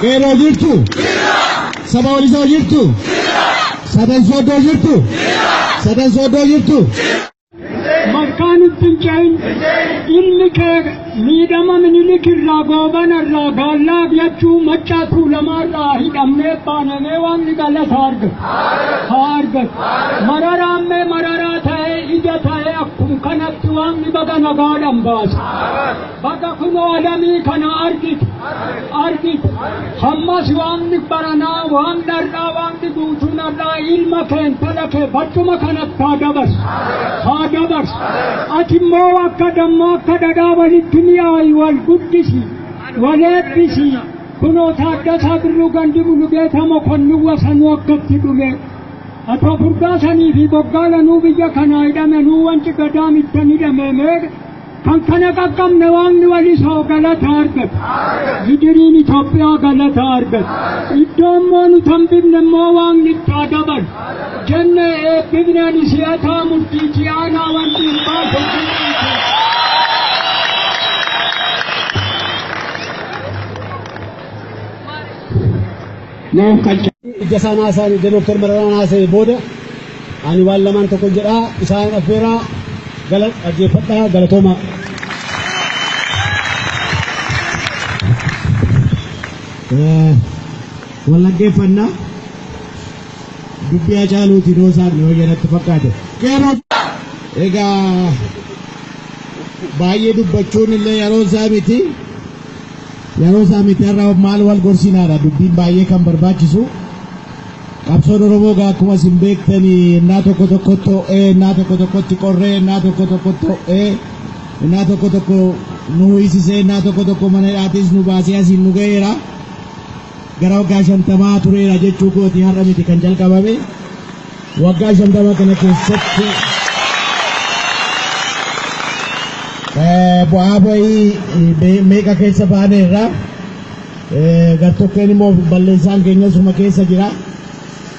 Qeerroo jirtu? Saba Walisoo jirtu? Sadan Sooddoo jirtu? Sadan Sooddoo jirtu? Malkaan itti hin ce'in, ilmi kee miidhama Minilik irraa, Goobana irraa, Gaallaa jechuu Maccaa Tuulamaa irraa hidhamnee baanamee Waaqni galata argatu. Haa argatu. Mararaammee mararaa ta'ee ija ta'ee akkum kanatti Waaqni baga nagaadhaan baase. Baga kunoo alamii kana argite. Argite. Hammas Waaqni baranaa, Waaqni har'aa, Waaqni guutuun har'aa ilma kee, intala kee barcuma kanatti haa dabarsu. Haa dabarsu. Ati immoo akka dammaa akka dhadhaa walitti mi'aayi, wal guddisi, wal eebbisi. Kunoo Taaddasaa Birruu gandi Mulugeetaa Mokonnin Wasanuu akkatti dhume. Atoo Furdaasanii fi Boggaalanuu biyya kanaa hidhame, nuu wanci gadaa mittan hidhame mee kan kana qaqqabne. Waaqni Walisoo galata argatu. Gidiriin Itoophiyaa galata argatu. Iddoo immoo nu tambifne immoo Waaqni itti haa dabalu. Jenne eebbifne. Ani si'ataa murtiichi aanaa wanti hin baasu. Nama kalcha. Ija isaan haasa'an, ija Dooktar Mararaan haasa'e booda ani waan lamaan tokko jedhaa isaan affeeraa gala dhaggeeffadhaa, galatoomaa. Wal dhaggeeffannaa dubbii Hacaaluuti yoo isaan yoo jedhatti fakkaate. Qeerroo, egaa baay'ee dubbachuun illee yeroo isaa miti. Yeroo isaa miti. Har'a maal wal gorsinaadha dubbiin baay'ee kan barbaachisu. Qabsoon Oromoo gaa akkuma isin beektanii innaa tokko tokkotti ho'ee, innaa tokko tokkotti qorree, innaa tokko tokkotti ho'ee, innaa tokko tokko nu hiisisee, innaa tokko tokko mana hidhaatis nu baasee asiin nu ga'eera. Gara waggaa 50 tureera jechuu kooti, har'a miti kan jalqabame. Waggaa 50 kana keessatti bu'aa bahii meeqa keessa baaneerra. Gartokkeen immoo balleessaan keenya suma keessa jira.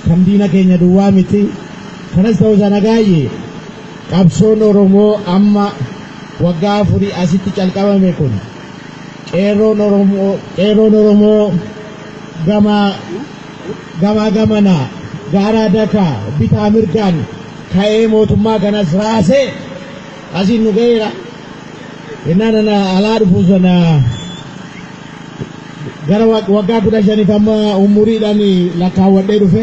Kan diina keenya duwwaa miti. Kanas ta'uu sana gaay'ee qabsoon Oromoo amma waggaa 4 asitti calqabame kun, qeerroon Oromoo gama gamaa gamanaa, gaaraa dakaa, bitaa mirgaan ka'ee mootummaa kanas raasee asiin nu ga'eera. Innaan ana alaa dhufu sana gara waggaa 15f amma umuriidhaan lakkaawwadhee dhufe,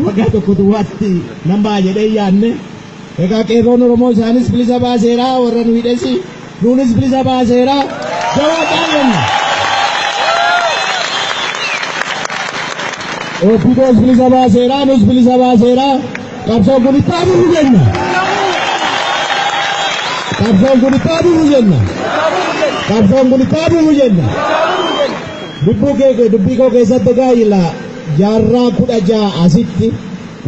waggaa tokko duwwaatti nan ba'a jedhee yaadne. Egaa qeerroon Oromoo isaanis bilisa baaseera, warra nu hidhesi nuunis bilisa baaseera. Jawaadhaan jenna. OPDOs bilisa baaseera, nus bilisa baaseera. Qabsoon kun itti hafuuf jenna. Qabsoon kun itti hafuuf jenna. Qabsoon kun itti hafuuf jenna. Lubbuu kee dubbii koo keessatti gaayila jaarraa 16 asitti,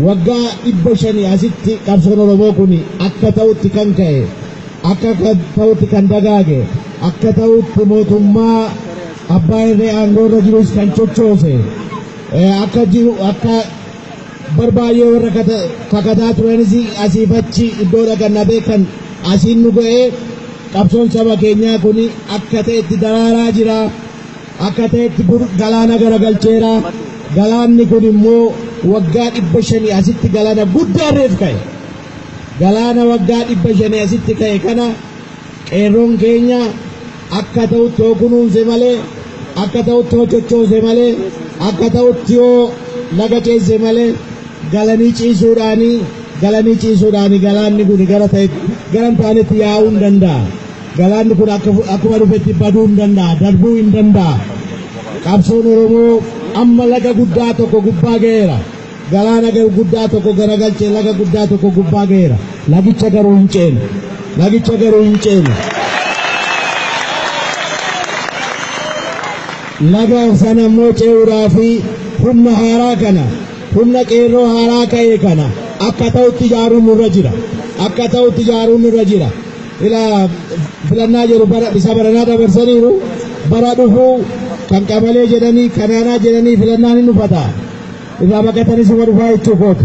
waggaa 500 asitti qabsoon Oromoo kun akka ta'utti kan ka'e, akka ta'utti kan dagaage, akka ta'utti mootummaa abbaa irree aangoo irra jirus kan chochoose, akka jiru akka barbaay'ee warra kakataa turanis asiif achi iddoo dhaqannabee kan asiin nu ga'ee. Qabsoon saba keenyaa kun akka ta'etti daraaraa jira. Akka ta'etti galaana garagalcheera. Galaanni kun immoo waggaa 500 asitti galaana guddaa reef ka'e. Galaana waggaa 500 asitti ka'e kana qeerroon keenya akka ta'utti yoo kunuunse malee, akka ta'utti yoo chochoose malee, akka ta'utti yoo laga ceese malee, galanii ciisuudhaanii galaanni kun gara ta'e gara hin taanetti yaa'uu hin danda'a. Galaanni kun akkuma dhufetti baduu hin danda'a, darbuu hin danda'a. Qabsoon Oromoo amma laga guddaa tokko gubbaa ga'eera. Galaana guddaa tokko garagalchee laga guddaa tokko gubbaa ga'eera. Lagicha garuu hin ceenu. Lagicha garuu hin ceenu. Laga sana immoo ce'uudhaaf humna haaraa kana, humna qeerroo haaraa ka'e kana akka ta'utti ijaaruun nurra jira. Akka ta'utti ijaaruun nurra jira. Ila filannaa jedhu bara isa baranaa dabarsaniiru, bara dhufuu kan qabalee jedhanii kanaanaa jedhanii filannaan hin dhufata. Irraa baqatanis uma dhufaa jechuu kooti.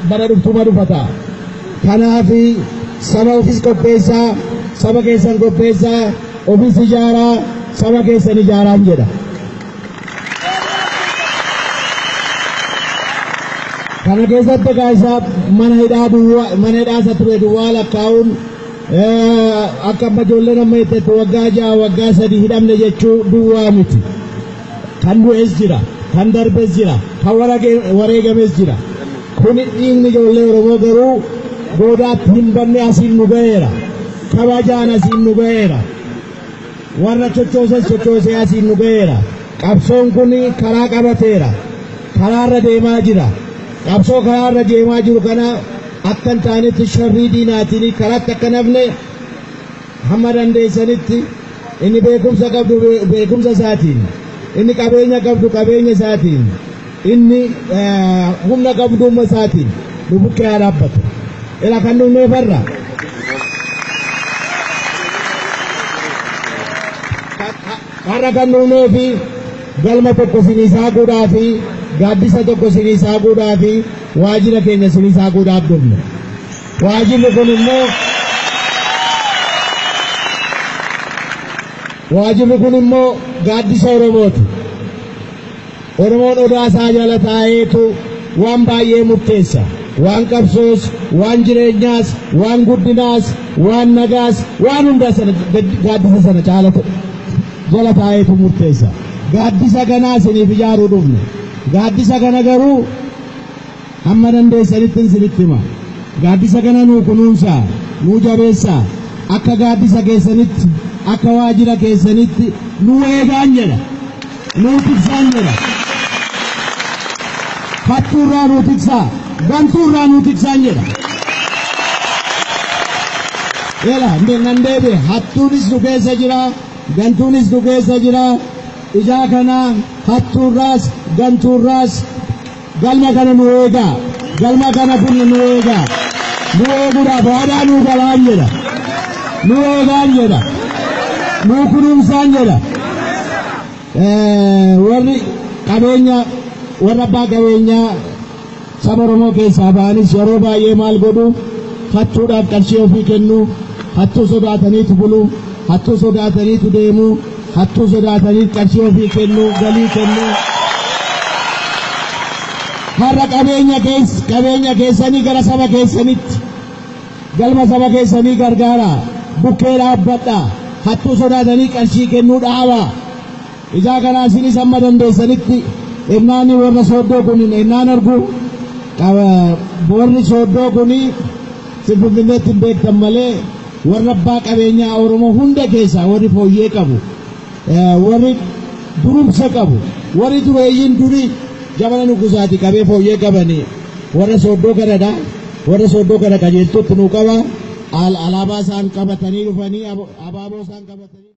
Bara dhuftuma dhufata. Kanaaf saba ofis qopheessaa, saba keessan qopheessaa, ofis ijaaraa, saba keessan ijaaraan jedha. Kana keessatti egaa isaa mana hidhaa duwwaa mana hidhaa isa ture duwwaa lakkaa'uun akka amma ijoolleen amma jettetti waggaa 6 waggaa 3 hidhamne jechuu duwwaa miti. Kan du'es jira, kan darbes jira, kan wareegames jira. Kuni dhiigni ijoollee Oromoo garuu goodaatti hin banne asiin nu ga'eera. Kabajaan asiin nu ga'eera. Warra chochooses chochoosee asiin nu ga'eera. Qabsoon kun karaa qabateera. Karaarra deemaa jira. Qabsoo karaarra deemaa jiru kana akka hin taanetti sharrii diinaatiin karaatti akka nafne hamma dandeessanitti inni beekumsa qabdu beekumsa isaatiin, inni qabeenya qabdu qabeenya isaatiin, inni humna qabdu humna isaatiin nu bukkee haa dhaabbatu. Ila kan dhumnee farra. Har'a kan dhumnee fi galma tokko sinii saaquudhaa fi gaaddisa tokko sinii saaquudhaa fi waajjira keenya sinii saaquudhaaf dhufne. Waajjirri kun immoo waajjirri kun immoo gaaddisa Oromooti. Oromoon odaa isaa jala taa'eetu waan baay'ee murteessa. Waan qabsoos, waan jireenyaas, waan guddinaas, waan nagaas, waan hundaa sana gaaddisa sana caala jala taa'eetu murteessa. Gaaddisa kanaa isiniif ijaaruu dhufne. Gaaddisa kana garuu hamma dandeessanitti isinitti hima. Gaaddisa kana nuu kunuunsaa, nuu jabeessaa, akka gaaddisa keessanitti, akka waajjira keessanitti nuu eegaan jedha. Nuu tiksaan jedha. Hattuurraa nuu tiksaa, gantuurraa nuu tiksaan jedha. Ela nan deebi'e hattuunis nu keessa jira, gantuunis nu keessa jira. Ijaa kana hattuurraas gantuurraas galma kana nu eegaa. Galma kana kun nu eegaa. Nu eeguudhaaf waadaa nuu galaan jedha. Nu eegaan jedha. Nu kunuunsaan jedha. Warri qabeenya warra abbaa qabeenyaa saba Oromoo keessaa ba'anis yeroo baay'ee maal godhu hattuudhaaf qarshii ofii kennu, hattuu sodaataniitu bulu, hattuu sodaataniitu deemu, hattuu sodaataniit qarshii ofii kennu, galii kennu. Har'a qabeenya keessanii gara saba keessanitti galma saba keessanii gargaara, bukkee dhaabbadha, hattuu sodaatanii qarshii kennuu dhaaba. Ijaa kanaa isinis amma dandeessanitti ennaani warra sooddoo kun ennaan argu warri sooddoo kun Finfinneetti hin beektan malee warra abbaa qabeenyaa Oromoo hunda keessaa warri fooyyee qabu, warri durumsa qabu, warri dureeyyiin durii jabana nugusaati qabee fooyyee qabanii warra sooddoo kanadha. Warra sooddoo kana qajeeltutti nuu qaba. Alaabaa isaan qabatanii dhufanii abaaboo isaan qabatanii.